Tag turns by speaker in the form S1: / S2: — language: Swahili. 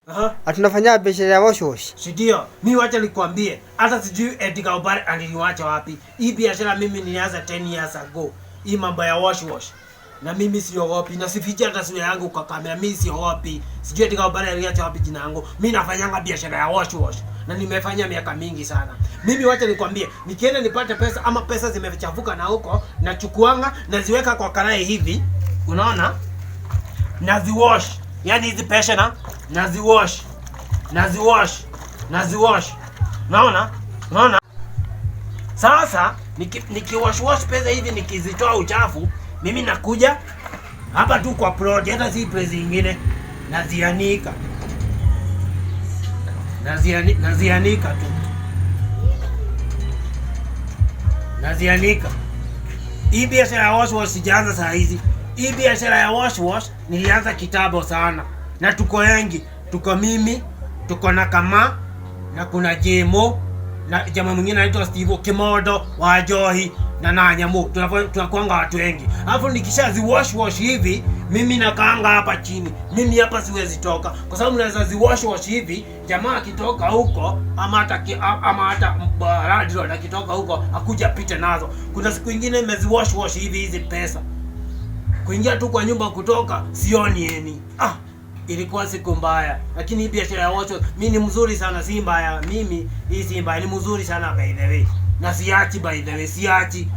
S1: Aha.
S2: Atunafanya biashara ya wash wash.
S1: Si ndio? Mi wacha nikwambie, hata sijui Edgar Obare aliniwacha wapi. Hii biashara mimi nilianza 10 years ago. Hii mambo ya wash wash. Na mimi siogopi na sifichi hata sura yangu kwa kamera, mimi siogopi. Sijui Edgar Obare aliacha wapi jina yangu. Mimi nafanyanga biashara ya wash wash na nimefanya miaka mingi sana. Mimi wacha nikwambie, nikienda nipate pesa ama pesa zimechafuka na huko, nachukuanga naziweka kwa karai hivi. Unaona? Naziwash. Yaani hizi pesa na naziwash. Naziwash. Naziwash. Unaona? Unaona? Sasa nikiwash wash pesa hivi nikizitoa uchafu, mimi nakuja hapa tu kwa plot, hata si place nyingine, nazianika. Nazianika tu. Nazianika. Hii biashara ya wash wash sijaanza saa hizi. Hii biashara ya wash wash nilianza kitambo sana. Na tuko wengi, tuko mimi, tuko na Kama, na kuna Jemo, na jamaa mwingine anaitwa Steve Kimodo wa Johi na Nanyamu. Tunakuanga watu wengi. Alafu nikishazi wash wash hivi, mimi nakaanga hapa chini. Mimi hapa siwezi toka kwa sababu naweza zi wash wash hivi, jamaa akitoka huko ama hata ama hata landlord akitoka huko akuja pita nazo. Kuna siku ingine nimezi wash wash hivi hizi pesa. Kuingia tu kwa nyumba kutoka sioni eni. Ilikuwa siku mbaya. Lakini hii biashara ya wash wash mimi ni mzuri sana, si mbaya. Mimi hii si mbaya, ni mzuri sana by the way. Na siachi by the way, siachi.